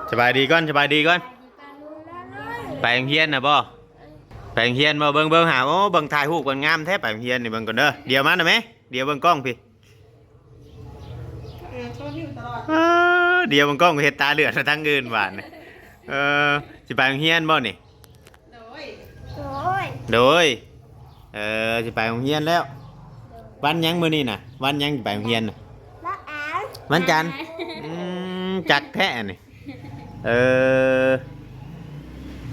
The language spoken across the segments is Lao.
ສະບາຍດີກ່ອນ ສະບາຍດີກ່ອນ. ໄປໂຮງຮຽນນະບໍ່? ໄປໂຮງຮຽນບໍ່? ເບິ່ງ ເບິ່ງຫາ ໂອ້ ເບິ່ງຖ່າຍຮູບກັນງາມແທ້. ໄປໂຮງຮຽນນີ້ ເບິ່ງກ່ອນເດີ. ດຽວມານະແມ່ ດຽວເບິ່ງກ້ອງພີ້. ເອີ ດຽວເບິ່ງກ້ອງ ເຮັດຕາເຫຼືອດມາທາງອື່ນບາດນີ້. ເອີ ຊິໄປໂຮງຮຽນບໍ່ນີ້? ໂດຍ ໂດຍ ໂດຍ. ເອີ ຊິໄປໂຮງຮຽນແລ້ວ. ວັນຫຍັງມື້ນີ້ນະ? ວັນຫຍັງຊິໄປໂຮງຮຽນນະ? ວັນອັງ ວັນຈັນ. ອືມ ຈັກແທ້ອັນນີ້. ເອີ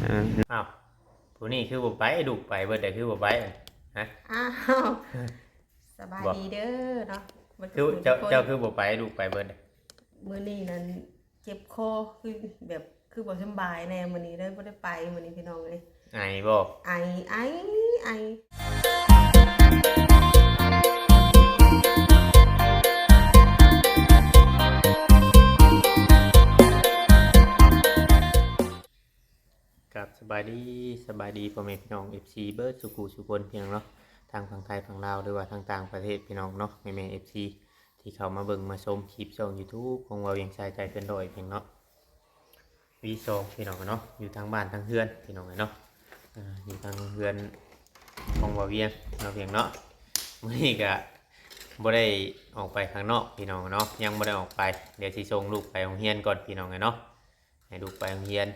ເອີ ອ້າວ ຜູ້ນີ້ຄືບໍ່ໄປ? ລູກໄປເບິດ ແຕ່ຄືບໍ່ໄປ? ຮະ? ອ້າວ ສະບາຍດີເດີເນາະ. ຄືເຈົ້າ ເຈົ້າຄືບໍ່ໄປ? ລູກໄປເບິດ. ມື້ນີ້ນັ້ນເຈັບຄໍ ຄືແບບ ຄືບໍ່ສຳບາຍແດ່ມື້ນີ້ ເລີຍບໍ່ໄດ້ໄປມື້ນີ້ພີ່ນ້ອງເອີຍ. ໄອບໍ່? ໄອ ໄອ ໄອ. ຄັບ ສະບາຍດີ ສະບາຍດີພໍ່ແມ່ພີ່ນ້ອງ ເອັຟຊີ ເບິດສູ່ຜູ້ສູ່ຄົນພີ່ນ້ອງເນາະ ທັງຝັ່ງໄທຝັ່ງລາວ ຫຼືວ່າທາງຕ່າງປະເທດພີ່ນ້ອງເນາະ ແມ່ໆ ເອັຟຊີ ທີ່ເຂົ້າມາເບິ່ງມາຊົມຄລິບຊ່ອງຢູທູບຂອງບ່າວວຽງຊາຍໃຈເກີນຮ້ອຍເນາະ ວີສອງ ພີ່ນ້ອງເນາະ ຢູ່ທາງບ້ານທາງເຮືອນພີ່ນ້ອງເນາະ ເອີ ຢູ່ທາງເຮືອນຂອງບ່າວວຽງເນາະ ວຽງເນາະ. ມື້ນີ້ກະບໍ່ໄດ້ອອກໄປຂ້າງນອກພີ່ນ້ອງເນາະ ຍັງບໍ່ໄດ້ອອກໄປ ດຽວຊິສົ່ງລູກໄປໂຮງຮຽນກ່ອນພີ່ນ້ອງເນາະ ໃຫ້ລູກໄປໂຮງຮຽນ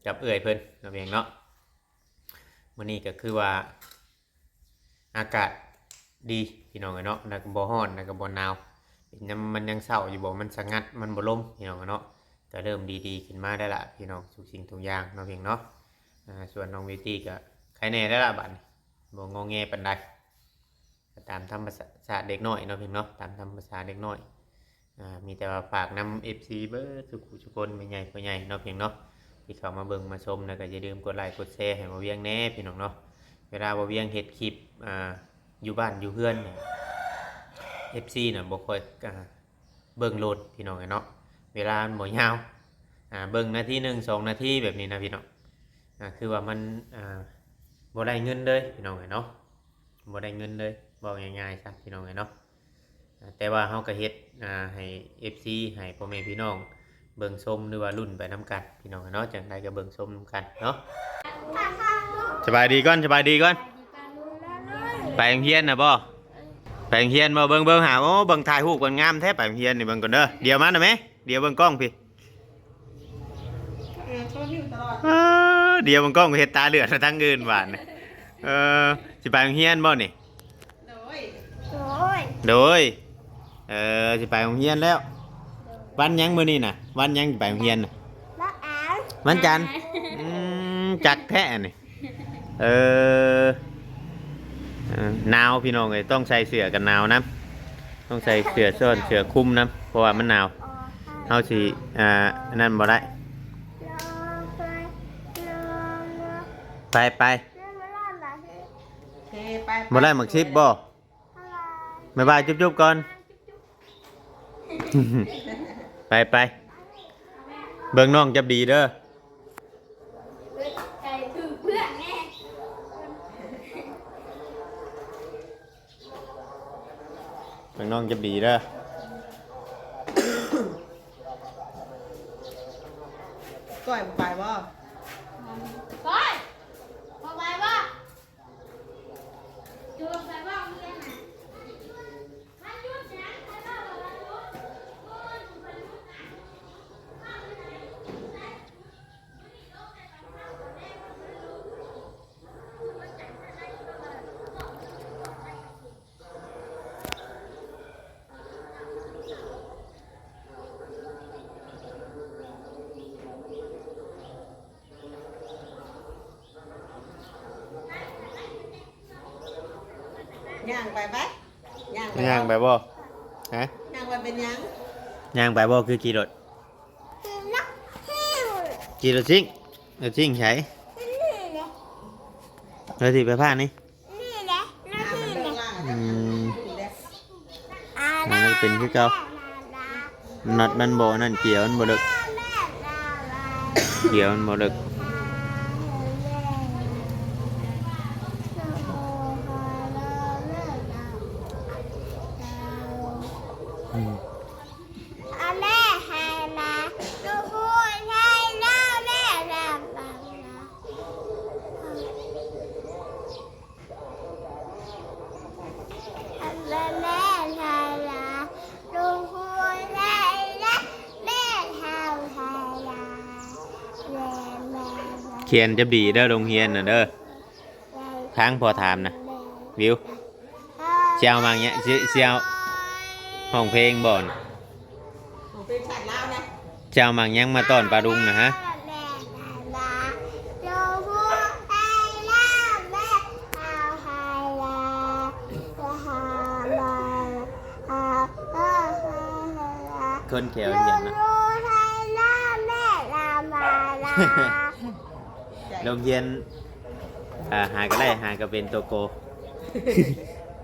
ກັບເອື້ອຍເພິ່ນເນາະ ວຽງເນາະ. ມື້ນີ້ກໍຄືວ່າອາກາດດີພີ່ນ້ອງເອີຍເນາະ ແລ້ວກໍບໍ່ຮ້ອນ ແລ້ວກໍບໍ່ໜາວ ເປັນຍາມ ມັນຍັງເຊົ້າຢູ່ບໍ່ ມັນສະຫງັດ ມັນບໍ່ລົມພີ່ນ້ອງເອີຍເນາະ ກໍເລີ່ມດີໆຂຶ້ນມາແລ້ວລະພີ່ນ້ອງ ທຸກສິ່ງທຸກຢ່າງເນາະ ວຽງເນາະ. ອ່າ ສ່ວນນ້ອງບິວຕີ້ກໍໄຄແນ່ແລ້ວລະ ບາດນີ້ບໍ່ງໍແງປານໃດ ກໍຕາມທຳມະຊາດເດັກນ້ອຍເນາະ ວຽງເນາະ ຕາມທຳມະຊາດເດັກນ້ອຍ. ອ່າ ມີແຕ່ວ່າຝາກນຳ ເອັຟຊີ ເບິດສູ່ຜູ້ສູ່ຄົນ ແມ່ໃຫຍ່ພໍ່ໃຫຍ່ເນາະ ວຽງເນາະ ທີ່ເຂົ້າມາເບິ່ງມາຊົມ ແລ້ວກໍຢ່າລືມກົດໄລກົດແຊໃຫ້ບ່າວວຽງແດ່ພີ່ນ້ອງເນາະ. ເວລາບ່າວວຽງເຮັດຄລິບ ອ່າ ຢູ່ບ້ານຢູ່ເຮືອນ ເອັຟຊີ ນະ ບໍ່ຄ່ອຍ ອ່າ ເບິ່ງໂລດພີ່ນ້ອງເອີຍເນາະ ເວລາມັນບໍ່ຍາວ ອ່າ ເບິ່ງນາທີໜຶ່ງ ສອງນາທີແບບນີ້ນະພີ່ນ້ອງ ອ່າ ຄືວ່າມັນ ອ່າ ບໍ່ໄດ້ເງິນເລີຍພີ່ນ້ອງເອີຍເນາະ ບໍ່ໄດ້ເງິນເລີຍ ເວົ້າງ່າຍໆຊະພີ່ນ້ອງເອີຍເນາະ. ແຕ່ວ່າເຮົາກໍເຮັດ ອ່າ ໃຫ້ ເອັຟຊີ ໃຫ້ພໍ່ແມ່ພີ່ນ້ອງເບິ່ງຊົມ ຫຼືວ່າລຸ້ນໄປນຳກັນພີ່ນ້ອງເນາະ ຈັ່ງໃດກໍເບິ່ງຊົມນຳກັນເນາະ. ສະບາຍດີກ່ອນ ສະບາຍດີກ່ອນ. ໄປໂຮງຮຽນນະບໍ່? ໄປໂຮງຮຽນບໍ່? ເບິ່ງ ເບິ່ງຫາ ໂອ້ ເບິ່ງຖ່າຍຮູບກັນງາມແທ້ ໄປໂຮງຮຽນນີ້ ເບິ່ງກ່ອນເດີ. ດຽວມານະແມ່ ດຽວເບິ່ງກ້ອງພີ້. ເອີ ດຽວເບິ່ງກ້ອງ ເຮັດຕາເຫຼືອດມາທາງອື່ນບາດນີ້. ເອີ ຊິໄປໂຮງຮຽນບໍ່ນີ້? ໂດຍ ໂດຍ ເອີ ຊິໄປໂຮງຮຽນແລ້ວ. ວັນຫຍັງມື້ນີ້ນະ? ວັນຫຍັງຊິໄປໂຮງຮຽນນະ? ວັນອັງ ວັນຈັນ. ອືມ ຈັກແທ້ອັນນີ້. ເອີ ເອີ ໜາວພີ່ນ້ອງເອີຍ ຕ້ອງໃສ່ເສື້ອກັນໜາວນຳ ຕ້ອງໃສ່ເສື້ອຊ້ອນ ເສື້ອຄຸມນຳ ເພາະວ່າມັນໜາວ. ເຮົາຊິ ອ່າ ອັນນັ້ນບໍ່ໄດ້. ໄປ ໄປ ບໍ່ໄດ້ໝາກຊິບບໍ່? ບາຍບາຍ ຈຸບໆກ່ອນ. ໄປ ໄປ ເບິ່ງນ້ອງຈັບດີເດີ. ເບິ່ງນ້ອງຈັບດີເດີ. ກ້ອຍ ບໍ່ໄປບໍ່? ກ້ອຍ ບໍ່ໄປບໍ່? ຍ່າງໄປໄປ ຍ່າງໄປ ຍ່າງໄປບໍ່? ຮະ? ຍ່າງໄປເປັນຫຍັງ? ຍ່າງໄປບໍ່? ຄືຂີ່ລົດ? ຂີ່ລົດຊິງ? ລົດຊິງໃສ? ລົດຊິງໄຟຟ້ານີ້? ນີ້ແຫຼະ ອືມ ມັນເປັນຄືເກົ່າ. ນັອດມັນບໍ່ນັ້ນ ເກຍມັນບໍ່ເລິກ ເກຍມັນບໍ່ເລິກ. ອືມ. ຂຽນຈະບີເດີ ໂຮງຮຽນນະເດີ. ທາງພໍ່ຖາມນະ ວິວ ຊິເອົາໝາກຫຍັງ? ຊິ ຊິເອົາຮ້ອງເພງບໍ່ນະ? ຮ້ອງເພງຊາດລາວນະ. ຊິເອົາໝາກຫຍັງມາຕ້ອນປ້າລຸງນະຮະ? ຄົນແຖວຮຽນນະ. ໂຮງຮຽນ ອ່າ ຫາກໍໄດ້ ຫາກໍເປັນຕົວກໍ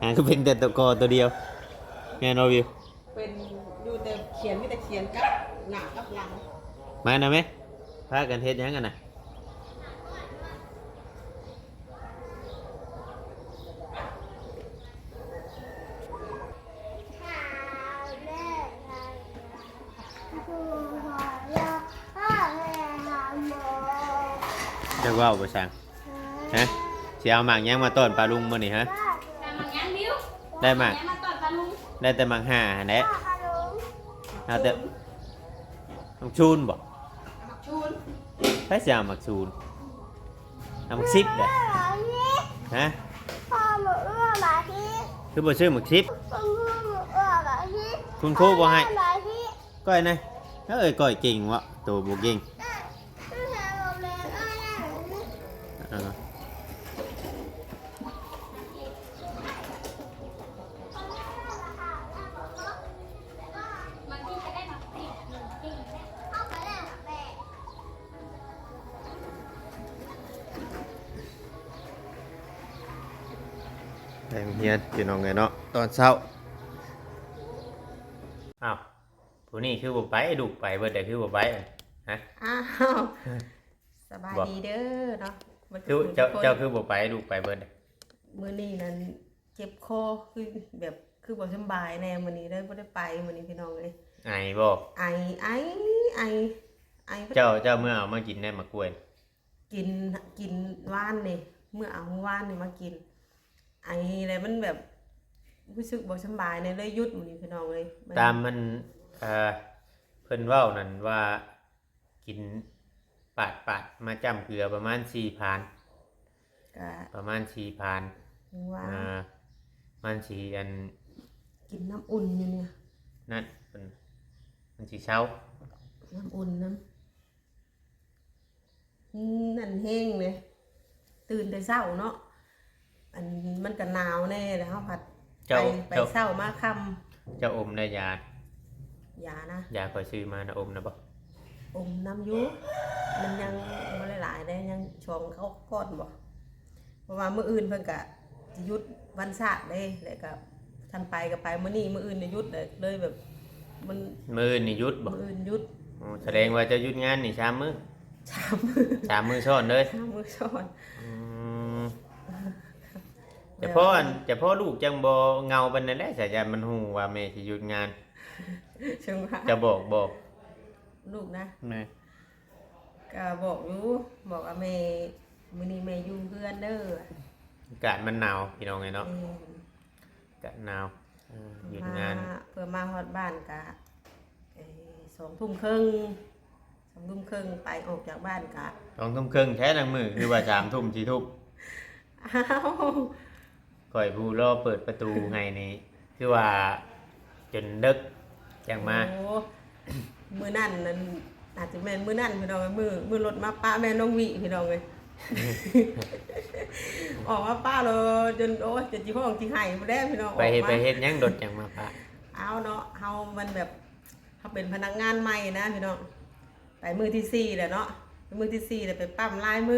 ຫາກໍເປັນແຕ່ຕົວກໍຕົວດຽວ ແມ່ນບໍ່ ວິວ? ເປັນຢູ່ແຕ່ຂຽນ ມີແຕ່ຂຽນກັບໜ້າກັບຫຼັງ. ມານະແມ່ ພາກັນເຮັດຫຍັງຫັ້ນນະ? ຈະເວົ້າໄປສັງ ຮະ? ຊິເອົາໝາກຫຍັງມາຕ້ອນປ້າລຸງມື້ນີ້ຮະ? ໄດ້ໝາກຫຍັງມາຕ້ອນປ້າລຸງ? ໄດ້ແຕ່ໝາກຫ່າຫັ້ນແຫຼະ. ເອົາແຕ່ ໝາກຊູນບໍ່? ໝາກຊູນ. ໃຜຊິເອົາໝາກຊູນ? ເອົາໝາກສິບເດ້. ຮະ? ຄືບໍ່ຊື້ໝາກສິບ? ຄຸນຄູບໍ່ໃຫ້. ກ້ອຍນະ ເອີຍ ກ້ອຍເກັ່ງວະ ໂຕບໍ່ເກັ່ງ. ໄປໂຮງຮຽນພີ່ນ້ອງເອີຍເນາະ ຕອນເຊົ້າ. ອ້າວ ຜູ້ນີ້ຄືບໍ່ໄປ? ລູກໄປເບິດແລ້ວ ຄືບໍ່ໄປ? ຮະ? ອ້າວ ສະບາຍດີເດີເນາະ ຄືເຈົ້າ ເຈົ້າຄືບໍ່ໄປ? ລູກໄປເບິດ. ມື້ນີ້ນັ້ນເຈັບຄໍ ຄືແບບ ຄືບໍ່ສຳບາຍແດ່ມື້ນີ້ ເລີຍບໍ່ໄດ້ໄປມື້ນີ້ພີ່ນ້ອງເອີຍ. ໄອບໍ່? ໄອ ໄອ ໄອ ໄອ. ເຈົ້າ ເຈົ້າເມືອເອົາມາກິນໄດ້ໝາກກ້ວຍ? ກິນ ກິນວານນີ້ ເມືອເອົາວານນີ້ມາກິນ ໄອແລ້ວມັນແບບ ຮູ້ສຶກບໍ່ສຳບາຍແດ່ ເລີຍຢຸດມື້ນີ້ພີ່ນ້ອງເອີຍ. ຕາມມັນ ເອີ ເພິ່ນເວົ້ານັ້ນວ່າ ກິນປາດໆ ມາຈ້ຳເກືອປະມານສີ່ພັນ ກະປະມານສີ່ພັນ ວ່າ ອ່າ ມັນຊິອັນ ກິນນ້ຳອຸ່ນຢູ່ນີ້ ນັ້ນ ມັນ ມັນຊິເຊົາ ນ້ຳອຸ່ນນຳ. ອືມ ນັ້ນແຮງເດ້ ຕື່ນແຕ່ເຊົ້າເນາະ ອັນ ມັນກະໜາວແດ່ ແລ້ວເຮົາພັດ ເຈົ້າ ໄປ ໄປ ເຈົ້າ ເຊົ້າມາຄ່ຳ. ເຈົ້າອົມໄດ້ຢາ ຢານະ? ຢາຂ້ອຍຊື້ມານະ ອົມນະບໍ່? ອົມນຳຢູ່ ມັນຍັງບໍ່ໄດ້ຫຼາຍເດ້ ຍັງສອງກ້ອນບໍ່ ເພາະວ່າມື້ອື່ນເພິ່ນກະຊິຢຸດວັນຊາດເດ້ ແລ້ວກະ ຄັນໄປກໍໄປມື້ນີ້ ມື້ອື່ນນີ້ຢຸດ ເລີຍແບບ ມັນ ມື້ອື່ນນີ້ຢຸດບໍ່? ມື້ອື່ນຢຸດ. ອໍ ສະແດງວ່າເຈົ້າຢຸດງານນີ້ສາມມື້ ສາມມື້ ສາມມື້ຊ້ອນເລີຍ ສາມມື້ຊ້ອນ. ອືມ ແບບ ຈະພໍອັນ ຈະພໍລູກຈັ່ງບໍ່ເຫງົາປານນັ້ນແຫຼະ ສາຍານມັນຮູ້ວ່າແມ່ຊິຢຸດງານ ເຊິ່ງວ່າ ຈະບອກບໍ່ ລູກນະ? ແມ່ ກໍບອກຢູ່ ບອກວ່າແມ່ ມື້ນີ້ແມ່ຢູ່ເຮືອນເດີ. ອາກາດມັນໜາວພີ່ນ້ອງເອີຍເນາະ. ແມ່ນ ອາກາດໜາວ ເອີ ຢຸດງານ ເພື່ອມາ ເພື່ອມາຮອດບ້ານກະ ເອີ ສອງທຸ່ມເຄິ່ງ ສອງທຸ່ມເຄິ່ງ ໄປອອກຈາກບ້ານກະ ສອງທຸ່ມເຄິ່ງແທ້ ນາງມື ຄືວ່າສາມທຸ່ມ ສີ່ທຸ່ມ. ອ້າວ ຂ້ອຍຜູ້ລໍເປີດປະຕູໃຫ້ນີ້ ຄືວ່າຈົນເດິກຈັ່ງມາ. ໂອ້ ມື້ນັ້ນນັ້ນ ອາດຈະແມ່ນມື້ນັ້ນພີ່ນ້ອງເອີຍ ມື້ ມື້ລົດມາປະແມ່ນ້ອງວິພີ່ນ້ອງເອີຍ ອອກມາປະແລ້ວຈົນ ໂອ້ຍ ຈົນຊິຮ້ອງຊິໄຫ້ພຸ້ນແຫຼະພີ່ນ້ອງ. ໄປເຮັດ ໄປເຮັດຫຍັງລົດຈັ່ງມາປະ? ເອົາເນາະ ເຮົາມັນແບບ ເຮົາເປັນພະນັກງານໃໝ່ນະພີ່ນ້ອງ. ໄປມື້ທີສີ່ແລ້ວເນາະ ໄປມື້ທີສີ່ແລ້ວ ໄປປ້ຳລາຍມື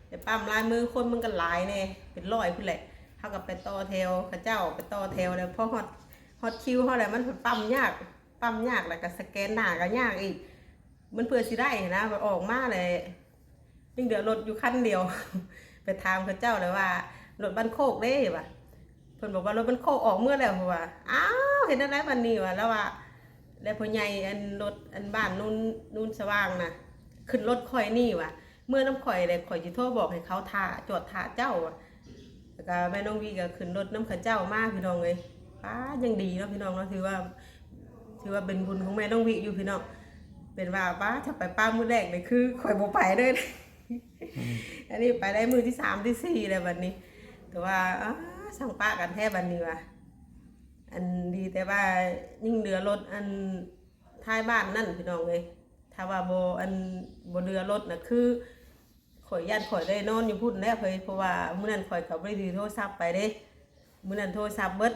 ໄປປ້ຳລາຍມື ຄົນມັນກໍຫຼາຍແດ່ ເປັນຮ້ອຍພຸ້ນແຫຼະ. ເຮົາກໍໄປຕໍ່ແຖວເຂົາເຈົ້າ ໄປຕໍ່ແຖວແລ້ວ ພໍຮອດ ຮອດຄິວເຮົາແລ້ວ ມັນປ້ຳຍາກ ປ້ຳຍາກ ແລ້ວກໍສະແກນໜ້າກໍຍາກອີກ ມັນເພື່ອຊິໄດ້ຫັ້ນນະ. ບັດອອກມາແລ້ວ ຍັງເຫຼືອລົດຢູ່ຄັນດຽວ ໄປຖາມເຂົາເຈົ້າແລ້ວວ່າ ລົດບັ້ນໂຄກເດ້ວ່າ ເພິ່ນບອກວ່າ ລົດບັ້ນໂຄກອອກເມືອແລ້ວ ເພິ່ນວ່າ. ອ້າວ ເຮັດແນວໃດບັດນີ້ວ່າ ລາວວ່າ ແລ້ວພໍ່ໃຫຍ່ ອັນ ລົດ ອັນ ບ້ານໂນນ ໂນນສະຫວ່າງນະ ຂຶ້ນລົດຂ້ອຍນີ້ວ່າ ເມືອນຳຂ້ອຍແຫຼະ ຂ້ອຍຊິໂທບອກໃຫ້ເຂົາຖ້າ ຈອດຖ້າເຈົ້າວ່າ. ແລ້ວກໍແມ່ນ້ອງວີກໍຂຶ້ນລົດນຳເຂົາເຈົ້າມາພີ່ນ້ອງເອີຍ. ປ້າ ຍັງດີເນາະພີ່ນ້ອງເນາະ ຖືວ່າ ຖືວ່າເປັນບຸນຂອງແມ່ນ້ອງວິຢູ່ພີ່ນ້ອງ. ເປັນວ່າ ປ້າ ຖ້າໄປປ້າມື້ແລກນີ້ ຄືຂ້ອຍບໍ່ໄປເລີຍ. ອັນນີ້ໄປໄດ້ມື້ທີສາມທີສີ່ແລ້ວບັດນີ້ ແຕ່ວ່າ ອ້າ ຊ່າງປະກັນແທ້ບັດນີ້ວ່າ ອັນ ດີແຕ່ວ່າຍັງເຫຼືອລົດ ອັນ ທ້າຍບ້ານນັ້ນພີ່ນ້ອງເອີຍ. ຖ້າວ່າບໍ່ ອັນ ບໍ່ເຫຼືອລົດນະ ຄື ຂ້ອຍຢ້ານຂ້ອຍໄດ້ນອນຢູ່ພຸ້ນແຫຼະເຮີ້ຍ ເພາະວ່າມື້ນັ້ນຂ້ອຍກໍບໍ່ໄດ້ຖືໂທລະສັບໄປເດ້. ມື້ນັ້ນໂທລະສັບເບິດ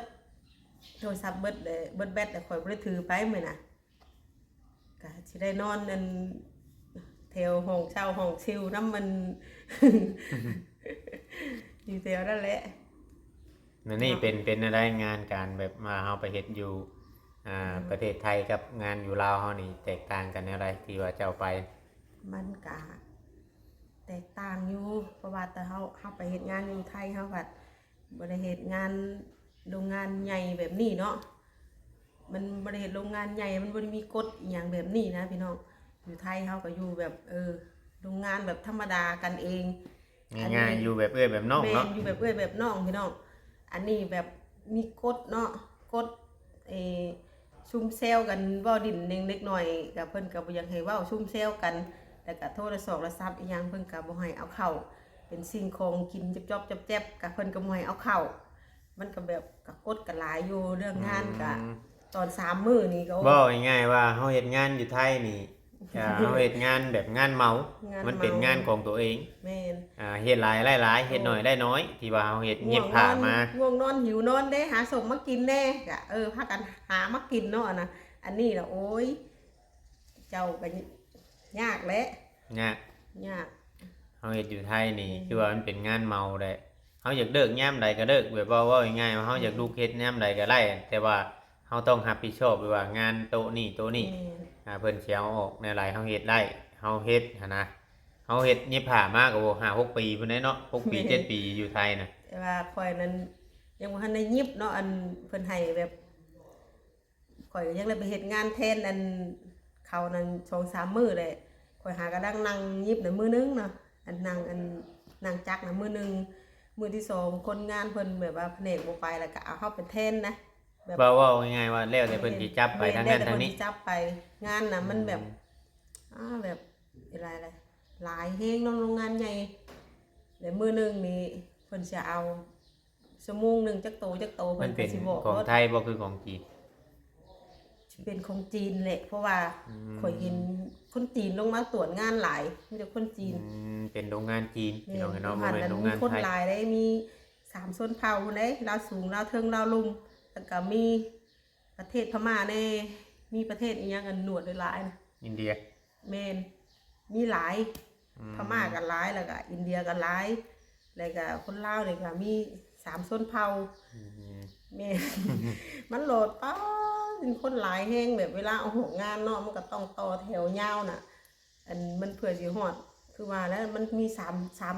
ໂທລະສັບເບິດເດ້ ເບິດແບັດ ແລ້ວຂ້ອຍບໍ່ໄດ້ຖືໄປມື້ນັ້ນ ກະຊິໄດ້ນອນອັນ ແຖວຫ້ອງເຊົ່າຫ້ອງຊິວນຳມັນ ຢູ່ແຖວນັ້ນແຫຼະ. ອັນນີ້ເປັນ ເປັນແນວໃດ ງານການແບບວ່າເຮົາໄປເຮັດຢູ່ ອ່າ ປະເທດໄທກັບງານຢູ່ລາວເຮົານີ້ແຕກຕ່າງກັນແນວໃດ ທີ່ວ່າເຈົ້າໄປ? ມັນກະແຕກຕ່າງຢູ່ ເພາະວ່າແຕ່ເຮົາ ເຮົາໄປເຮັດງານຢູ່ໄທ ເຮົາພັດບໍ່ໄດ້ເຮັດງານໂຮງງານໃຫຍ່ແບບນີ້ເນາະ ມັນບໍ່ໄດ້ເຮັດໂຮງງານໃຫຍ່ ມັນບໍ່ໄດ້ມີກົດອີ່ຫຍັງແບບນີ້ນະພີ່ນ້ອງ. ຢູ່ໄທເຮົາກໍຢູ່ແບບ ເອີ ໂຮງງານແບບທຳມະດາກັນເອງ ງ່າຍໆ ຢູ່ແບບເອື້ອຍແບບນ້ອງເນາະ. ແມ່ນ ຢູ່ແບບເອື້ອຍແບບນ້ອງພີ່ນ້ອງ. ອັນນີ້ແບບມີກົດເນາະ ກົດ ເອີ ຊຸມແຊວກັນ ເວົ້າຫຼິ້ນເດັກນ້ອຍ ກໍເພິ່ນກໍບໍ່ຢາກໃຫ້ເວົ້າ ຊຸມແຊວກັນ ແລ້ວກໍໂທລະສອກລະສັບອີ່ຫຍັງ ເພິ່ນກໍບໍ່ໃຫ້ເອົາເຂົ້າ ເປັນສິ່ງຂອງກິນຈອບໆແຈບໆ ກໍເພິ່ນກໍບໍ່ໃຫ້ເອົາເຂົ້າ. ມັນກໍແບບ ກໍກົດກໍຫຼາຍຢູ່ ເລື່ອງງານກໍ ອືມ ຕອນສາມມື້ນີ້ກໍ ເວົ້າງ່າຍໆວ່າເຮົາເຮັດງານຢູ່ໄທນີ້ ກະເຮົາເຮັດງານແບບງານເໝົາ ງານເໝົາ ມັນເປັນງານຂອງໂຕເອງ. ແມ່ນ ອ່າ ເຮັດຫຼາຍໄດ້ຫຼາຍ ເຮັດໜ້ອຍໄດ້ໜ້ອຍ ທີ່ວ່າເຮົາເຮັດ ເຫຍິບຜ້າມາ ງ່ວງນອນ ຫິວນອນເດ້ ຫາສົ້ມມາກິນແດ່ ກະ ເອີ ພາກັນຫາມາກິນເນາະ. ອັນນະ ອັນນີ້ລະ ໂອ້ຍ ເຈົ້າກໍຍາກແຫຼະ ຍາກ ຍາກ. ເຮົາເຮັດຢູ່ໄທນີ້ ອືມ ຄືວ່າມັນເປັນງານເໝົາແຫຼະ ເຮົາຢາກເລີກຍາມໃດກໍເລີກ ແບບວ່າ ເວົ້າງ່າຍໆວ່າເຮົາຢາກ ອືມ ລຸກເຮັດຍາມໃດກໍໄດ້ ແຕ່ວ່າ ເຮົາຕ້ອງຮັບຜິດຊອບ ຫຼືວ່າງານໂຕະນີ້ໂຕະນີ້ ແມ່ນ ອ່າ ເພິ່ນຊິເອົາອອກແນວໃດ ເຮົາເຮັດໄດ້ ເຮົາເຮັດຫັ້ນນະ. ເຮົາເຮັດ ຫຍິບຜ້າມາກໍ ໂອ້ ຫ້າຫົກປີພຸ້ນເດ້ເນາະ ຫົກປີ ແມ່ນ ເຈັດປີຢູ່ໄທນະ. ແຕ່ວ່າຂ້ອຍນັ້ນຍັງບໍ່ທັນໄດ້ຫຍິບເນາະ ອັນເພິ່ນໃຫ້ແບບ ຂ້ອຍກໍຍັງໄດ້ໄປເຮັດງານແທນອັນເຂົານັ້ນສອງສາມມື້ແຫຼະ ຂ້ອຍຫາກະນັ່ງ ນັ່ງຫຍິບນະມື້ໜຶ່ງເນາະ ອັນນັ່ງ ອັນນັ່ງຈັກນະມື້ໜຶ່ງ ມື້ທີສອງຄົນງານເພິ່ນແບບວ່າພະແນກບໍ່ໄປ ແລ້ວກະເອົາເຮົາໄປແທນນະ. ແບບ ເວົ້າ ເວົ້າງ່າຍໆວ່າແລ້ວແຕ່ເພິ່ນ ແມ່ນ ຊິຈັບໄປ ແມ່ນ ທາງນັ້ນທາງນີ້ ແລ້ວແຕ່ເພິ່ນຊິຈັບໄປ ງານນະມັນແບບ ອືມ ອ່າ ແບບຫຼາຍ ຫຼາຍແຮງເນາະ ໂຮງງານໃຫຍ່ ແລ້ວມື້ໜຶ່ງນີ້ເພິ່ນຊິເອົາ ຊົ່ວໂມງໜຶ່ງຈັກໂຕ ຈັກໂຕ ເພິ່ນກໍຊິບອກ. ມັນເປັນຂອງໄທບໍ່ ຄືຂອງຈີນ? ຊິເປັນຂອງຈີນແຫຼະ ເພາະວ່າ ອືມ ຂ້ອຍເຫັນຄົນຈີນລົງມາຕວດງານຫຼາຍ ມີແຕ່ຄົນຈີນ. ອືມ ເປັນໂຮງງານຈີນ ແມ່ນ ພີ່ນ້ອງເອີຍເນາະ ຢູ່ຫັ້ນ ບໍ່ແມ່ນໂຮງງານໄທ ມີຄົນຫຼາຍເດ້ ມີສາມຊົນເຜົ່າພຸ້ນເດ້ ລາວສູງ ລາວເທິງ ລາວລຸ່ມ ແລ້ວກໍມີປະເທດພະມ້າແດ່ ມີປະເທດອີ່ຫຍັງ ອັນໜວດຫຼາຍໆນະ ອິນເດຍ. ແມ່ນ ມີຫຼາຍ ອືມ ພະມ້າກໍຫຼາຍ ແລ້ວກໍອິນເດຍກໍຫຼາຍ ແລ້ວກໍຄົນລາວນີ້ກໍມີສາມຊົນເຜົ່າ. ອືມ ແມ່ນ ມັນໂຫຼດ ປ້າ ເປັນຄົນຫຼາຍແຮງ ແບບເວລາອອກງານເນາະ ມັນກໍຕ້ອງຕໍ່ແຖວຍາວນະ ອັນມັນເພື່ອຊິຮອດ ຄືວ່າແຫຼະ ມັນມີສາມ ສາມ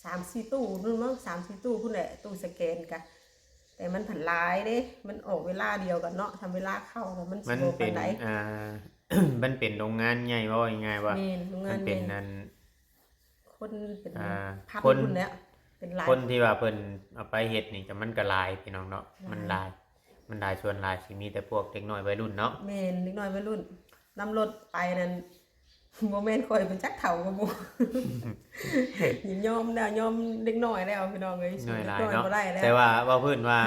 ສາມສີ່ຕູ້ນັ້ນເນາະ ສາມສີ່ຕູ້ພຸ້ນແຫຼະ ຕູ້ສະແກນກະ ແຕ່ມັນຜັນຫຼາຍເດ້ ມັນອອກເວລາດຽວກັນເນາະ ທຳເວລາເຂົ້າແລ້ວມັນຊິບໍ່ປານໃດ. ມັນເປັນ ອ່າ ມັນເປັນໂຮງງານໃຫຍ່ ເວົ້າງ່າຍໆວ່າ ແມ່ນ ໂຮງງານໃຫຍ່ ມັນເປັນອັນ ຄົນເປັນ ອ່າ ພັນ ຄົນພຸ້ນແຫຼະ ເປັນຫຼາຍ ຄົນທີ່ວ່າເພິ່ນເອົາໄປເຮັດນີ້ກໍມັນກໍຫຼາຍ ພີ່ນ້ອງເນາະ ຫຼາຍ ມັນຫຼາຍ ມັນຫຼາຍ ສ່ວນຫຼາຍຊິມີແຕ່ພວກເດັກນ້ອຍໄວລຸ້ນເນາະ. ແມ່ນ ເດັກນ້ອຍໄວລຸ້ນ ນຳລົດໄປນັ້ນ ບໍ່ແມ່ນຂ້ອຍໄປຈັກເຖົ້າກວ່າໝູ່ ຍອມແລ້ວ ຍອມເດັກນ້ອຍແລ້ວ ພີ່ນ້ອງເອີຍ ຍອມເດັກນ້ອຍບໍ່ໄດ້ແລ້ວ. ແຕ່ວ່າເວົ້າພື້ນວ່າ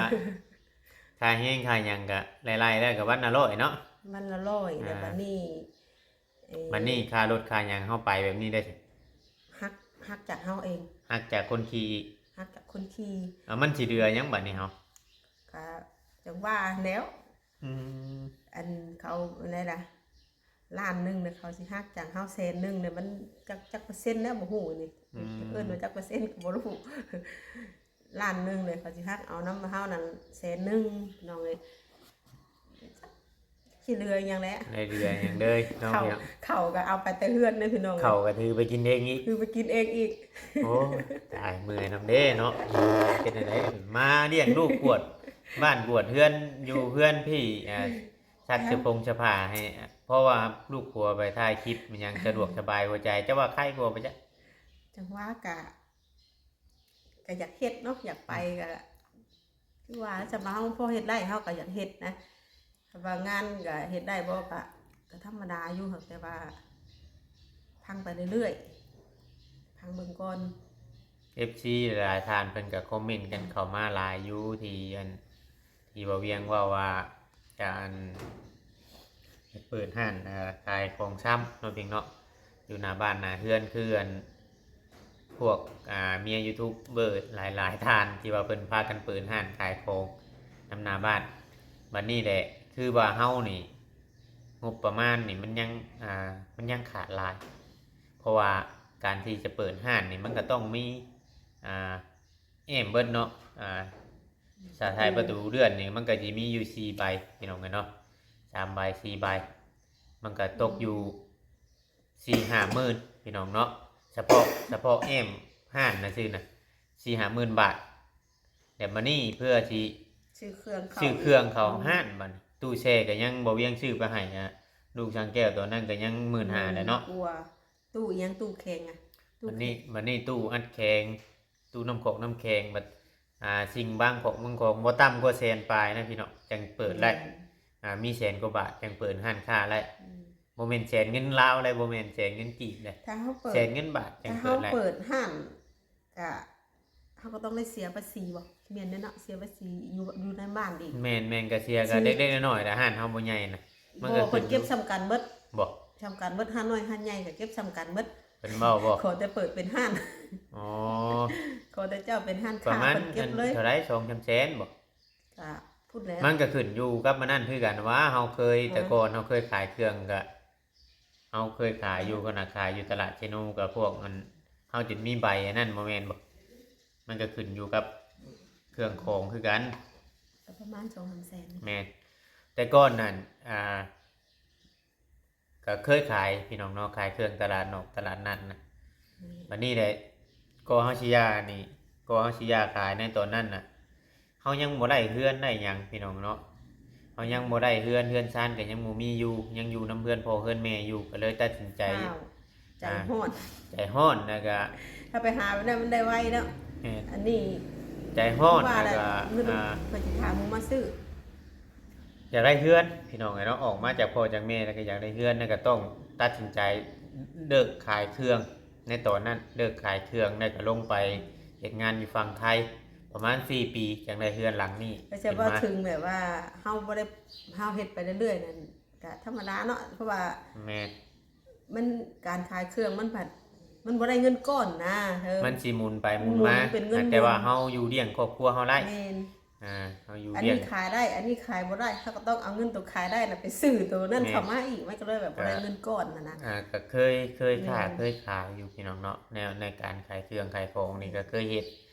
ຄ່າແຮງຄ່າຫຍັງກະໄລ່ໆແລ້ວກະວັນລະຮ້ອຍເນາະ ວັນລະຮ້ອຍ ແລ້ວ ອ່າ ບັດນີ້ ເອີ ບັດນີ້ຄ່າລົດຄ່າຫຍັງເຮົາໄປແບບນີ້ໄດ້ ຫັກ ຫັກຈາກເຮົາເອງ ຫັກຈາກຄົນຂີ່ອີກ ຫັກຈາກຄົນຂີ່. ເອົາ ມັນຊິເຫຼືອຫຍັງບັດນີ້ເຮົາ? ກະຈັ່ງວ່າຫັ້ນແຫຼ້ວ ອືມ ອັນເຂົາອັນໃດລະ ລ້ານໜຶ່ງນະ ເຂົາຊິຫັກຈາກເຮົາແສນໜຶ່ງນະ ມັນຈັກ ຈັກເປີເຊັນແລ້ວບໍ່ຮູ້ນີ້ ອືມ ເອີ້ນວ່າຈັກເປີເຊັນກໍບໍ່ຮູ້ ລ້ານໜຶ່ງເລີຍ ເຂົາຊິຫັກເອົານຳເຮົານັ້ນແສນໜຶ່ງ ພີ່ນ້ອງເອີຍ ຊິເຫຼືອອີ່ຫຍັງແຫຼະ ໄດ້ເຫຼືອຫຍັງເລີຍເນາະ ເຂົ້າ ພີ່ນ້ອງ ເຂົ້າກໍເອົາໄປແຕ່ເຮືອນເດ້ ພີ່ນ້ອງ ເຂົ້າກໍຖືໄປກິນເອງອີກ ຖືໄປກິນເອງອີກ. ໂອ້ ຕາຍ ເມື່ອຍນຳເດ້ເນາະ ເຮັດແນວໃດ ມາລ້ຽງລູກ ກວດບ້ານກວດເຮືອນ ຢູ່ເຮືອນພີ່ ອ່າ ຊັກສະພົງສະຜ້າໃຫ້ ເພາະວ່າລູກຜົວໄປຖ່າຍຄລິບ ມັນຍັງສະດວກສະບາຍຫົວໃຈ ເຈົ້າວ່າໄຄກວ່າບໍ່? ຈັ່ງວ່າກະ ກະຢາກເຮັດເນາະ ຢາກໄປ ອືມ ກະ ຄືວ່າ ສຳລັບເຮົາພໍເຮັດໄດ້ ເຮົາກະຢາກເຮັດນະ ຄັນວ່າງານກະເຮັດໄດ້ບໍ່ ກະ ກະທຳມະດາຢູ່ ແຕ່ວ່າຟັງໄປເລື້ອຍໆ ໄປ ຟັງເບິ່ງກ່ອນ. ເອັຟຊີຫຼາຍໆທ່ານເພິ່ນກໍຄອມເມັນກັນເຂົ້າມາຫຼາຍຢູ່ ທີ່ອັນ ທີ່ບໍ່ວຽງເວົ້າວ່າຈະອັນ ເປີດຮ້ານ ເອີ ຂາຍຂອງຊຳເນາະ ເພິ່ນເນາະ ຢູ່ໜ້າບ້ານໜ້າເຮືອນ ຄືອັນ ພວກ ອ່າ ເມຍຢູທູບເບີຫຼາຍໆທ່ານ ທີ່ວ່າເພິ່ນພາກັນເປີດຮ້ານຂາຍຂອງນຳໜ້າບ້ານ. ບັດນີ້ແຫຼະ ຄືວ່າເຮົານີ້ ງົບປະມານນີ້ມັນຍັງ ອ່າ ມັນຍັງຂາດຫຼາຍ ເພາະວ່າການທີ່ຈະເປີດຮ້ານນີ້ ມັນກໍຕ້ອງມີ ອ່າ ແອ້ມເບິດເນາະ ອ່າ ສາຍທ້າຍປະຕູເລື່ອນນີ້ ມັນກໍຊິມີຢູ່ສີ່ໃບ ພີ່ນ້ອງເອີຍເນາະ ສາມໃບ ສີ່ໃບ ມັນກໍຕົກຢູ່ ສີ່ຫ້າໝື່ນ ພີ່ນ້ອງເນາະ ສະເພາະ ສະເພາະແອ້ມຮ້ານນະຊື່ນະ ສີ່ຫ້າໝື່ນບາດ. ແລ້ວບາດນີ້ເພື່ອຊິ ຊື້ເຄື່ອງເຂົ້າ ຊື້ເຄື່ອງເຂົ້າ ອືມ ຮ້ານ ບາດນີ້ ຕູ້ແຊ່ກໍຍັງບໍ່ວຽງຊື້ໄປໃຫ້ ອ່າ ລູກຊ່າງແກ້ວຕອນນັ້ນກໍຍັງໝື່ນຫ້າແຫຼະເນາະ ກວ່າ ຕູ້ອີ່ຫຍັງ ຕູ້ແຂງ ອ່າ ຕູ້ ບາດນີ້ ແຂງ ບາດນີ້ຕູ້ອັດແຂງ ຕູ້ນ້ຳຂອກນ້ຳແຂງ ບັດ ອ່າ ສິ່ງບາງຂອງບາງຂອງບໍ່ຕ່ຳກວ່າແສນປາຍນະ ພີ່ນ້ອງ ຈັ່ງເປີດໄດ້ ແມ່ນ ອ່າ ມີແສນກວ່າບາດຈັ່ງເປີດຮ້ານຄ້າໄດ້ ອືມ ບໍ່ແມ່ນແສນເງິນລາວເດ້ ບໍ່ແມ່ນແສນເງິນກີບເດ້ ຖ້າເຮົາເປີດ ແສນເງິນບາດຈັ່ງເປີດໄດ້ ຖ້າເຮົາເປີດຮ້ານ ກະ ເຮົາກໍຕ້ອງໄດ້ເສຍພາສີບໍ່? ແມ່ນແຫຼະເນາະ ເສຍພາສີຢູ່ ຢູ່ໃນບ້ານອີກ ແມ່ນໆ ກະເສຍ ກະເລັກໆນ້ອຍໆ ແຕ່ຮ້ານເຮົາບໍ່ໃຫຍ່ນະ ມັນກໍ ບໍ່ ເພິ່ນເກັບ ຂຶ້ນຢູ່ ສ່ຳກັນເບິດ ບໍ່ ສ່ຳກັນເບິດ ຮ້ານນ້ອຍຮ້ານໃຫຍ່ກໍເກັບສ່ຳກັນເບິດ ເພິ່ນເວົ້າບໍ່? ຂໍແຕ່ເປີດເປັນຮ້ານ ອໍ ຂໍແຕ່ເຈົ້າເປັນຮ້ານຄ້າ ປະມານ ເພິ່ນເກັບເລີຍ ອັນ ເທົ່າໃດ ສອງສາມແສນບໍ່? ກະພຸ້ນແຫຼະ ມັນກໍຂຶ້ນຢູ່ກັບອັນນັ້ນຄືກັນວ່າ ເຮົາເຄີຍ ເອີ ແຕ່ກ່ອນເຮົາເຄີຍຂາຍເຄື່ອງ ກະ ເຮົາເຄີຍຂາຍຢູ່ ຂະໜາດຂາຍຢູ່ຕະຫຼາດເຊໂນ ກັບພວກອັນ ເຮົາຈົນມີໃບອັນນັ້ນ ບໍ່ແມ່ນບໍ່? ມັນກໍຂຶ້ນຢູ່ກັບເຄື່ອງຂອງຄືກັນ ກໍປະມານສອງສາມແສນ ແມ່ນ ແຕ່ກ່ອນນັ້ນ ອ່າ ກໍເຄີຍຂາຍ ພີ່ນ້ອງເນາະ ຂາຍເຄື່ອງຕະຫຼາດນອກຕະຫຼາດນັດນະ ແມ່ນ ບັດນີ້ແຫຼະ ກໍເຮົາຊິຢ່ານີ້ ກໍເຮົາຊິຢ່າຂາຍໃນຕອນນັ້ນນະ ເຮົາຍັງບໍ່ໄດ້ເຮືອນໄດ້ຫຍັງ ພີ່ນ້ອງເນາະ ເຮົາຍັງບໍ່ໄດ້ເຮືອນ ເຮືອນຊານກໍຍັງບໍ່ມີຢູ່ ຍັງຢູ່ນຳເຮືອນພໍ່ເຮືອນແມ່ຢູ່ ກໍເລີຍຕັດສິນໃຈ ອ້າວ ໃຈຮ້ອນ ອ່າ ໃຈຮ້ອນ ແລ້ວກໍ ຖ້າໄປຫາແບບນັ້ນມັນໄດ້ໄວເນາະ ແມ່ນ ອັນນີ້ໃຈຮ້ອນ ວ່າແລ້ວ ແລ້ວກໍ ເງິນ ອ່າ ເພິ່ນຊິຖາມໝູ່ມາຊື້ ຢາກໄດ້ເຮືອນ ພີ່ນ້ອງເອີຍເນາະ ອອກມາຈາກພໍ່ຈາກແມ່ແລ້ວກໍຢາກໄດ້ເຮືອນ ແລ້ວກໍຕ້ອງຕັດສິນໃຈເລີກຂາຍເຄື່ອງ ໃນຕອນນັ້ນເລີກຂາຍເຄື່ອງ ແລ້ວກໍລົງໄປເຮັດງານຢູ່ຝັ່ງໄທ ປະມານສີ່ປີ ຈັ່ງໄດ້ເຮືອນຫຼັງນີ້ ກໍຈະເວົ້າເປັນມາ ເຖິງແບບວ່າເຮົາບໍ່ໄດ້ ເຮົາເຮັດໄປເລື້ອຍໆນັ້ນ ກະທຳມະດາເນາະ ເພາະວ່າ ແມ່ນ ມັນ ການຂາຍເຄື່ອງມັນພັດ ມັນບໍ່ໄດ້ເງິນກ້ອນນະ ເອີ ມັນຊິໝູນໄປໝູນມາ ມັນເປັນເງິນ ແຕ່ວ່າເຮົາຢູ່ລ້ຽງຄອບຄົວເຮົາໄດ້ ແມ່ນ ອ່າ ເຮົາຢູ່ ອັນນີ້ລ້ຽງ ຂາຍໄດ້ ອັນນີ້ຂາຍບໍ່ໄດ້ ເຮົາກໍຕ້ອງເອົາເງິນໂຕຂາຍໄດ້ນະ ໄປຊື້ໂຕນັ້ນ ແມ່ນ ເຂົ້າມາອີກ ມັນກໍເລີຍແບບບໍ່ໄດ້ເງິນກ້ອນຫັ້ນນະ ອ່າ ກໍເຄີຍ ເຄີຍຄ້າ ແມ່ນ ເຄີຍຂາຍຢູ່ ພີ່ນ້ອງເນາະ ແນວໃນການຂາຍເຄື່ອງຂາຍຂອງນີ້ ກໍເຄີຍເຮັດ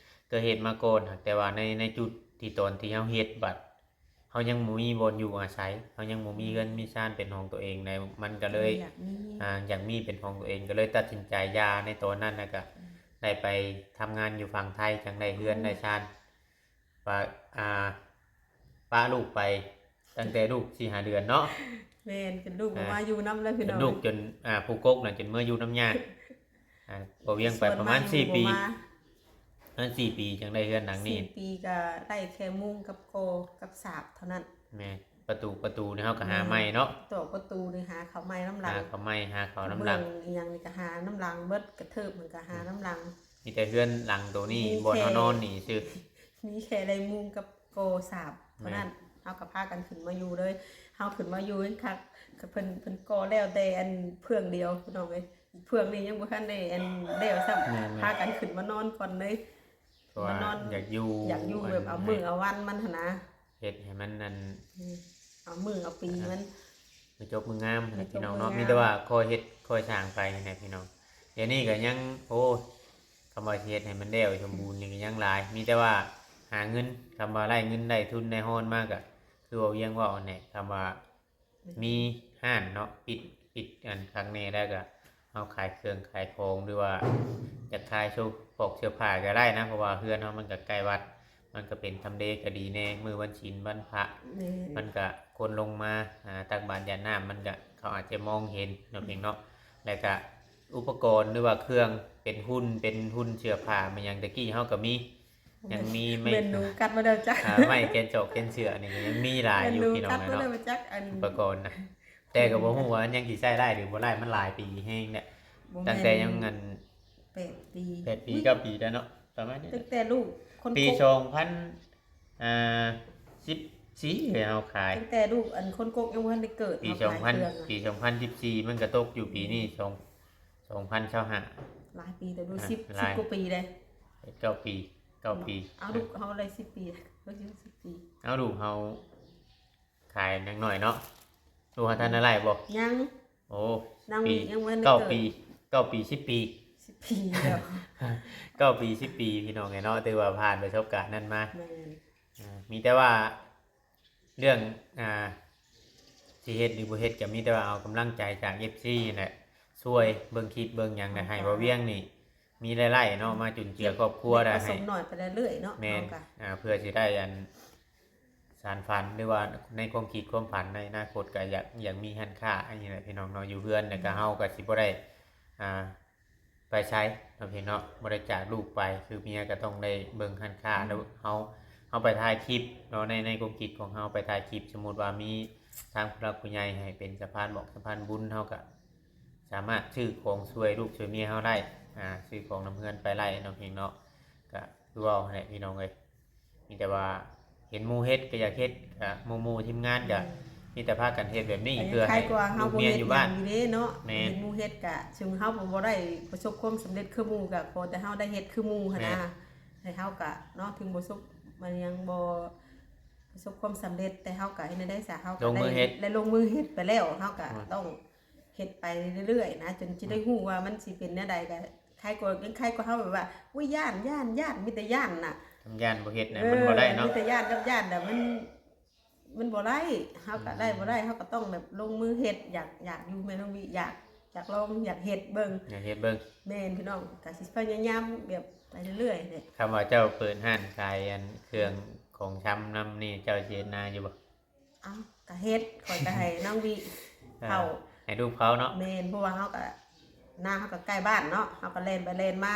ເຄີຍເຮັດມາກ່ອນ ແຕ່ວ່າໃນ ໃນຈຸດທີ່ຕອນທີ່ເຮົາເຮັດ ບັດ ເຮົາຍັງບໍ່ມີບ່ອນຢູ່ອາໄສ ເຮົາຍັງບໍ່ມີເຮືອນມີຊານເປັນຂອງຕົວເອງໃດ໋ ມັນກໍເລີຍ ຢາກມີ ອ່າ ຢາກມີເປັນຂອງຕົວເອງ ກໍເລີຍຕັດສິນໃຈຢ່າໃນຕອນນັ້ນ ແລ້ວກໍ ອືມ ໄດ້ໄປທຳງານຢູ່ຝັ່ງໄທ ຈັ່ງໄດ້ເຮືອນ ອືມ ໄດ້ຊານ ວ່າ ອ່າ ປະລູກໄປຕັ້ງແຕ່ລູກສີ່ຫ້າເດືອນເນາະ ແມ່ນ ຈົນລູກ ອ່າ ມາຢູ່ນຳແລ້ວ ພີ່ນ້ອງ ລູກຈົນ ອ່າ ຜູ້ກົກນະ ຈົນເມືອຢູ່ນຳຍ່າ ອ່າ ບໍ່ວຽງໄປປະມານສີ່ປີ ປະມານສີ່ປີຈັ່ງໄດ້ເຮືອນຫຼັງນີ້ ສີ່ປີກໍໄດ້ແຄ່ມຸງກັບກໍກັບສາບເທົ່ານັ້ນ ແມ່ນ ປະຕູ ປະຕູນີ້ເຮົາກໍຫາໃໝ່ເນາະ ແມ່ນ ຕອກປະຕູນີ້ຫາເຂົ້າໃໝ່ນຳຫຼັງ ຫາເຂົ້າໃໝ່ ຫາເຂົ້ານຳຫຼັງ ເບື້ອງອີ່ຫຍັງນີ້ກໍຫານຳຫຼັງເບິດ ກະເທີບມັນກໍຫານຳຫຼັງ ມີແຕ່ເຮືອນຫຼັງໂຕນີ້ ມີແຄ່ ບ່ອນເຮົານອນນີ້ຊື່ ມີແຄ່ໄດ້ມຸງກັບກໍສາບເທົ່ານັ້ນ ແມ່ນ ເຮົາກໍພາກັນຂຶ້ນມາຢູ່ເລີຍ ເຮົາຂຶ້ນມາຢູ່ຄັກ ເພິ່ນ ເພິ່ນກໍ່ແລ້ວແຕ່ອັນເຟືອງດຽວ ພີ່ນ້ອງເອີຍ ເຟືອງນີ້ຍັງບໍ່ທັນໄດ້ອັນແລ້ວຊ້ຳ ແມ່ນໆ ພາກັນຂຶ້ນມານອນກ່ອນເລີຍ ເພາະວ່າ ມານອນ ຢາກຢູ່ ຢາກຢູ່ແບບເອົາມື້ເອົາວັນມັນຫັ້ນນະ ເຮັດໃຫ້ມັນອັນ ອືມ ເອົາມື້ເອົາປີມັນ ອ່າ ມື້ຈົບມື້ງາມ ຈົບມື້ງາມ ພີ່ນ້ອງເນາະ ມີແຕ່ວ່າຄ່ອຍເຮັດຄ່ອຍສ້າງໄປນີ້ແຫຼະ ພີ່ນ້ອງ ດຽວນີ້ກໍຍັງ ໂອ້ຍ ຄຳວ່າຊິເຮັດໃຫ້ມັນແລ້ວສົມບູນນີ້ກໍຍັງຫຼາຍ ມີແຕ່ວ່າຫາເງິນ ຄຳວ່າໄດ້ເງິນໄດ້ທຶນໄດ້ຮອນມາກໍ ຄືວ່າວຽງເວົ້າຫັ້ນແຫຼະ ຄຳວ່າ ມີຮ້ານເນາະ ປິດ ປິດອັນຄັກແນ່ ແລ້ວກໍເຮົາຂາຍເຄື່ອງຂາຍຂອງ ຫຼືວ່າຈະຂາຍໂຊ ພວກເສື້ອຜ້າກໍໄດ້ນະ ເພາະວ່າເຮືອນເຮົາມັນກໍໃກ້ວັດ ມັນກໍເປັນທຳເລກໍດີແນ່ ມື້ວັນສິນວັນພະ ແມ່ນ ມັນກໍຄົນລົງມາ ອ່າ ຕັກບາດຢາດນ້ຳ ມັນກໍ ເຂົາອາດຈະມອງເຫັນເນາະ ເປັນເນາະ ແລ້ວກໍອຸປະກອນ ຫຼືວ່າເຄື່ອງເປັນຫຸ່ນ ເປັນຫຸ່ນເສື້ອຜ້າ ແມ່ນຫຍັງ ແຕ່ກີ້ເຮົາກໍມີ ຍັງມີໄມ້ ແມ່ນໜູກັດມາແລ້ວຈັກ ອ່າ ໄມ້ແກ່ນຈອກແກ່ນເສື້ອນີ້ກໍຍັງມີຫຼາຍຢູ່ ແມ່ນໜູ ພີ່ນ້ອງເອີຍເນາະ ກັດມາແລ້ວຈັກ ອັນ ອຸປະກອນນະ ແຕ່ກໍບໍ່ຮູ້ວ່າຍັງຊິໃຊ້ໄດ້ຫຼືບໍ່ໄດ້ ມັນຫຼາຍປີແຮງແລ້ວ ບໍ່ແມ່ນ ຕັ້ງແຕ່ຍັງອັນ ໄປ ແປດປີ ແປດປີ ເກົ້າປີແລ້ວເນາະ ປະມານນີ້ ຕັ້ງແຕ່ລູກຄົນ ປີ ກກ ສອງພັນ ອ່າ ສິບສີ່ ເຮົາຂາຍ ຕັ້ງແຕ່ລູກອັນຄົນກກຍັງບໍ່ທັນໄດ້ເກີດ ປີ ເຮົາຂາຍເຄື່ອງ ສອງພັນ ປີ ສອງພັນສິບສີ່ ມັນກໍຕົກຢູ່ປີນີ້ ສອງ ສອງພັນຊາວຫ້າ ຫຼາຍປີແລ້ວ ດູ ອ່າ ສິບ ຫຼາຍ ສິບກວ່າປີເດ້ ເກົ້າປີ ເກົ້າປີ ເອົາລູກເຮົາໄດ້ສິບປີ ເຮົາຊິສິບປີ ເອົາລູກເຮົາຂາຍຍັງໜ້ອຍເນາະ ລູກເຮົາທັນໄດ້ໄລ່ບໍ່? ຍັງ ໂອ້ ນາງ ປີ ຍັງບໍ່ທັນໄດ້ ເກົ້າ ເກີດ ປີ ເກົ້າປີ ສິບປີ ສິບປີແລ້ວ ເກົ້າປີ ສິບປີ ພີ່ນ້ອງເອີຍເນາະ ຖືວ່າຜ່ານປະສົບການນັ້ນມາ ແມ່ນ ອ່າ ມີແຕ່ວ່າເລື່ອງ ອ່າ ຊິເຮັດຫຼືບໍ່ເຮັດ ກໍມີແຕ່ວ່າເອົາກຳລັງໃຈຈາກ ເອັຟ ຊີ ນີ້ແຫຼະ ຊ່ວຍເບິ່ງຄລິບເບິ່ງຫຍັງ ແລ້ວໃຫ້ບ່າວວຽງນີ້ມີລາຍໄດ້ເນາະ ມາຈຸນເຈືອຄອບຄົວໄດ້ ປະສົມໜ້ອຍໄປເລື້ອຍໆເນາະ ແມ່ນ ເຮົາກໍ ອ່າ ເພື່ອຊິໄດ້ອັນ ສານຝັນ ຫຼືວ່າໃນຄວາມຄິດຄວາມຝັນໃນອະນາຄົດ ກໍຢາກ ຢາກມີຮ້ານຄ້າອັນນີ້ແຫຼະ ພີ່ນ້ອງເນາະ ຢູ່ເຮືອນ ແລ້ວກໍເຮົາກໍຊິບໍ່ໄດ້ ອ່າ ໄປໃສເນາະ ພີ່ນ້ອງເນາະ ບໍ່ໄດ້ຈາກລູກໄປ ຄືເມຍກໍຕ້ອງໄດ້ເບິ່ງຮ້ານຄ້າ ອືມ ແລ້ວເຮົາ ເຮົາໄປຖ່າຍຄລິບເນາະ ໃນ ໃນຄວາມຄິດຂອງເຮົາໄປຖ່າຍຄລິບ ສົມມຸດວ່າມີທາງຜູ້ຫຼັກຜູ້ໃຫຍ່ໃຫ້ເປັນສະພານບອກສະພານບຸນ ເຮົາກໍສາມາດຊື້ຂອງຊ່ວຍລູກຊ່ວຍເມຍເຮົາໄດ້ ອ່າ ຊື້ຂອງນຳເຮືອນໄປໄດ້ເນາະ ພີ່ນ້ອງເນາະ ກໍຄືເວົ້າຫັ້ນແຫຼະ ພີ່ນ້ອງເອີຍ ມີແຕ່ວ່າເຫັນໝູ່ເຮັດກໍຢາກເຮັດ ກະໝູ່ໆທີມງານກະ ແມ່ນ ມີແຕ່ພາກັນເຮັດແບບນີ້ ກໍ ເພື່ອໃຫ້ ໃຫ້ ກວ່າເຮົາ ລູກເມຍຢູ່ບ້ານ ບໍ່ເຮັດຫຍັງຢູ່ເດ້ເນາະ ແມ່ນ ເຮັດໝູ່ເຮັດກະ ເຊິ່ງເຮົາບໍ່ ບໍ່ໄດ້ປະສົບຄວາມສຳເລັດຄືໝູ່ ກະຂໍແຕ່ເຮົາໄດ້ເຮັດຄືໝູ່ຫັ້ນນະ ແມ່ນ ໃຫ້ເຮົາກະເນາະ ເຖິງບໍ່ປະສົບ ມັນຍັງບໍ່ປະສົບຄວາມສຳເລັດ ແຕ່ເຮົາກະເຮັດແນວໃດຊະ ເຮົາກະ ລົງມືເຮັດ ໄດ້ ໄດ້ລົງມືເຮັດໄປແລ້ວ ເຮົາກະ ແມ່ນ ຕ້ອງ ເຮັດໄປເລື້ອຍໆນະ ຈົນຈະໄດ້ ອືມ ຮູ້ວ່າມັນຊິເປັນແນວໃດ ກໍໃຄກວ່າ ຍັງໃຄກວ່າເຮົາແບບວ່າ ໂອ້ຍ ຢ້ານ ຢ້ານ ຢ້ານ ມີແຕ່ຢ້ານນະ ຢ້ານບໍ່ເຮັດນະ ເອີ ມັນບໍ່ໄດ້ເນາະ ມີແຕ່ຢ້ານກັບຢ້ານ ແລ້ວມັນ ມັນບໍ່ໄດ້ ເຮົາກໍ ອືມ ໄດ້ບໍ່ໄດ້ ເຮົາກໍຕ້ອງແບບລົງມືເຮັດ ຢາກ ຢາກຢູ່ ແມ່ນ້ອງວິ ຢາກ ຢາກລອງ ຢາກເຮັດເບິ່ງ ຢາກເຮັດເບິ່ງ ແມ່ນ ພີ່ນ້ອງ ກໍຊິພະຍາຍາມແບບໄປເລື້ອຍໆແຫຼະ ຄຳວ່າເຈົ້າເປີດຮ້ານຂາຍອັນເຄື່ອງ ອືມ ຂອງຊຳນຳນີ້ ເຈົ້າຊິເຮັດນາຢູ່ບໍ່? ເອົ້າ ກະເຮັດ ຂ້ອຍກະໃຫ້ນ້ອງວິ ເອີ ເຜົາ ໃຫ້ລູກເຜົາເນາະ ແມ່ນ ເພາະວ່າເຮົາກະ ນາເຮົາກະໃກ້ບ້ານເນາະ ເຮົາກະແລ່ນໄປແລ່ນມາ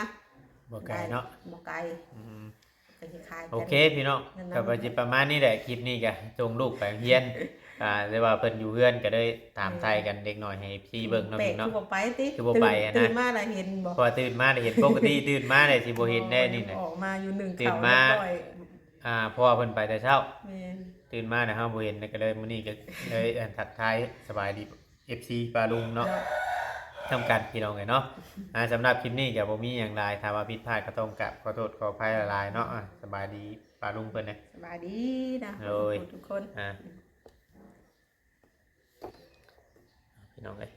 ບໍ່ໄກເນາະ ບໍ່ໄກ ອືມ ກະຊິຂາຍກັນ ໂອເຄ ພີ່ນ້ອງ ກໍຊິປະມານນີ້ແຫຼະ ຄລິບນີ້ກະສົ່ງລູກໄປໂຮງຮຽນ ອ່າ ແຕ່ວ່າເພິ່ນຢູ່ເຮືອນກະເລີຍຖາມ ແມ່ນ ໄຖ່ກັນເລັກນ້ອຍໃຫ້ ເອັຟ ຊີ ເບິ່ງເນາະ ແປກ ພີ່ນ້ອງ ຄືບໍ່ໄປຕິ ຄືບໍ່ໄປ ຕື່ນ ຫັ້ນນະ ຕື່ນມາລະເຫັນບໍ່ ເພາະວ່າຕື່ນມາລະເຫັນ ປົກກະຕິຕື່ນມາແລ້ວຊິບໍ່ເຫັນແດ່ນີ້ນະ ອອກມາຢູ່ໜຶ່ງ ຕື່ນມາ ເຂົ້າຮຽບຮ້ອຍ ອ່າ ເພາະວ່າເພິ່ນໄປແຕ່ເຊົ້າ ແມ່ນ ຕື່ນມາແລ້ວເຮົາບໍ່ເຫັນ ກໍເລີຍມື້ນີ້ກໍເລີຍ ອ່າ ທັກທາຍສະບາຍດີ ເອັຟ ຊີ ປ້າລຸງເນາະ ເນາະ ນຳກັນ ພີ່ນ້ອງເອີຍເນາະ ອ່າ ສຳລັບຄລິບນີ້ກໍບໍ່ມີຫຍັງຫຼາຍ ຖ້າວ່າຜິດພາດກໍຕ້ອງກາບຂໍໂທດຂໍອະໄພຫຼາຍໆເນາະ ອ່າ ສະບາຍດີປ້າລຸງເພິ່ນເນະ ສະບາຍດີນະ ໂດຍ ທຸກຄົນ ອ່າ ພີ່ນ້ອງເອີຍ